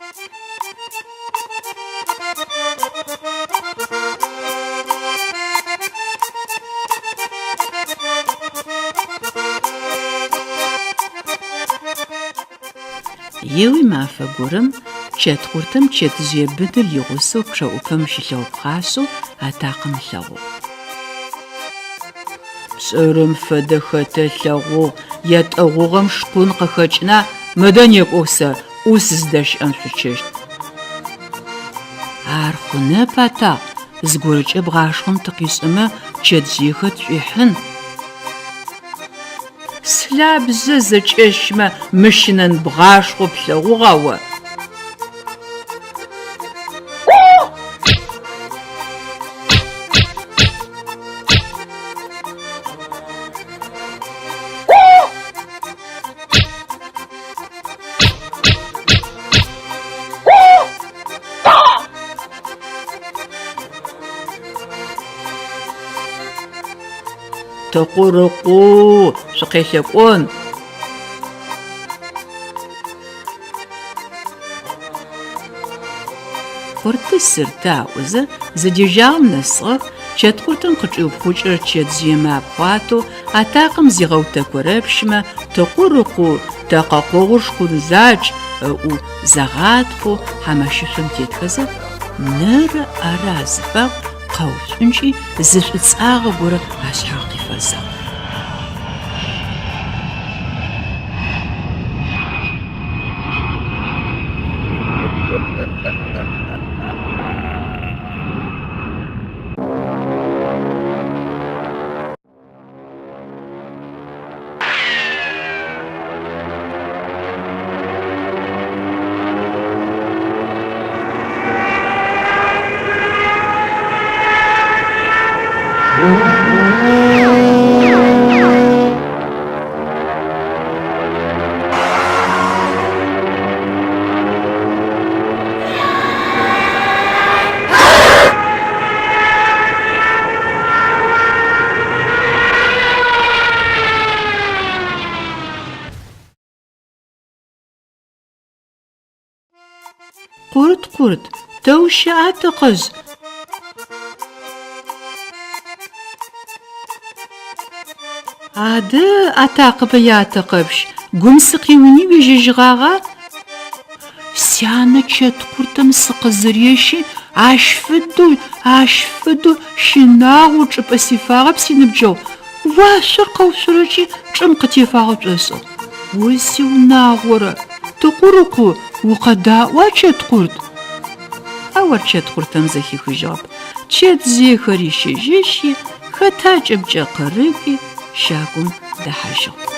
Еуи мафэ горэм чэткъуртэм чэтжъые быныр игъусэу пчъэӏупэм щылъыгъ пхъашъэу атакъэм ылъэгъугъ. Пшӏэрэм фэдэ хэтэ ылъэгъугъ, ятӏэ гъугъэм шкъун къыхэкӏына, мыдэ некӏох сэ ӏус зыдэщыӏэм шъучъэщт. Ар хъунэп, атакъ, зыгорэкӏэ бгъашхъом тыкъишӏэмэ, чэтжъыехэр тшӏуихьын. Слъабжъэ зэкӏэщмэ, мыщынэн бгъашхъо плъэгъугъа о? Тыкъурыкъу, шъукъелъэкӏон! Къурты-сырты аӏозэ, зыдежьагъэм нэсыгъэх, чэткъуртым къычӏиупхъукӏырэ чэтжъыемэ апхъуатэу, атакъэм зигъэутэкорэпщымэ, тыкъурыкъу, тэкъэ къогъур шкъун закӏ, ыӏоу загъатхъэу хьамэщышъом тетхэзэ, нэрэ ӏэрэ азыфагу къэушӏункӏи, зы шӏуцӏагъэ горэ ашъхьагъ къифэзыгъ. Къурт, къурт, тэ ущыӏа, Тыкъэжъ? Адэ, атакъэмэ яатэкъэпщ, гум сыкъиуни уежьэжьыгъагъа? Сянэ чэткъуртэм сыкъызырещи, ащ фэдэу, ащ фэдэу щынагъоу чӏыпӏэ сифагъэп, синыбджэгъу. Уашъор къэушъорэкӏи чӏым къытефагъэ пшӏошӏыгъ. О сиунагъорэ, Тыкъурыкъу, укъэдаӏуа, Чэткъурт? Ау ар Чэткъуртэм зэхихыжьыгъэп. Чэтжъыехэр рищэжьэщи, хэтакӏэмкӏэ къырыкӏуи, щагум дэхьажьыгъ.